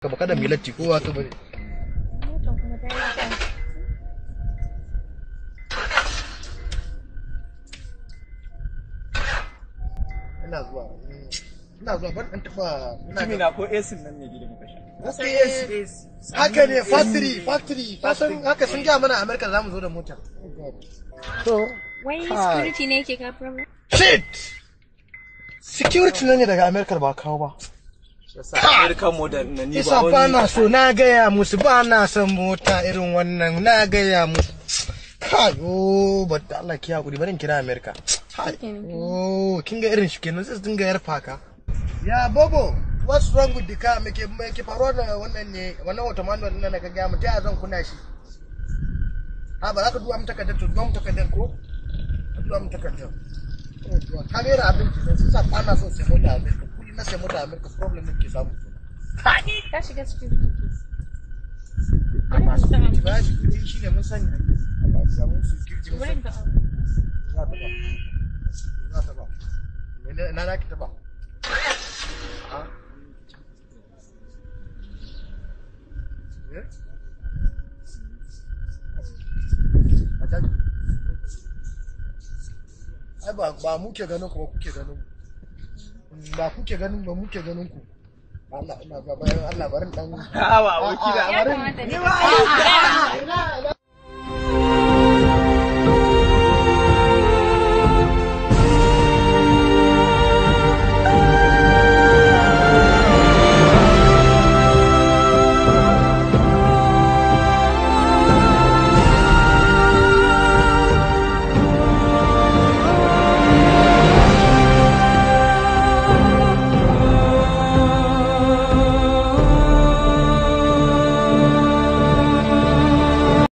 Ka ba kada mu yi latti ko ba ka bane. Motan kuma ta yi kyau. Ina zuwa. Ina zuwa ban dan taba ina Mutumi na ko AC nan ne gidan muka sha. Okay, yes. Haka ne factory, factory. Ka san haka sun gaya mana America za mu zo da mota. To, Wai security ne yake ka problem? Shit! Security ne daga America ba kawo ba. Yasa American model na ni Isa ba ba wani na so, na gaya musu ba na son mota irin wannan, na gaya musu. Kai, oh, but Allah ki hakuri, bari in kira America. Kai, oh, kin ga irin shi kenan sai su dinga yar faka. Ya Bobo, what's wrong with the car? Me ke faruwa da wannan ne, wannan auto manual din da ka gaya mu, ta yaya zan kunna shi? Ha, ba za ka duba mu takardar, to duba mu takardar ko? Ka duba mu takardar. Oh, to, kamera abin kenan, sai sa ba na son sai mota America. Kullum na sai mota America problem din ke samu kenan. Ta shiga security case. Ba security ba, security shi ne mun sani. Ba samun security mun Wurin sani. ka. Za ta ba. Za ta ba. Mene na za ki taba? Ha? Eh? A caji. Ai ba mu ke ganin ku ba, kuke ganin mu. Ba kuke ganin ba, muke ganin ku. Allah, ina ga bayan Allah barin dan Awa aboki na. Ya kamata ne. Ni ba.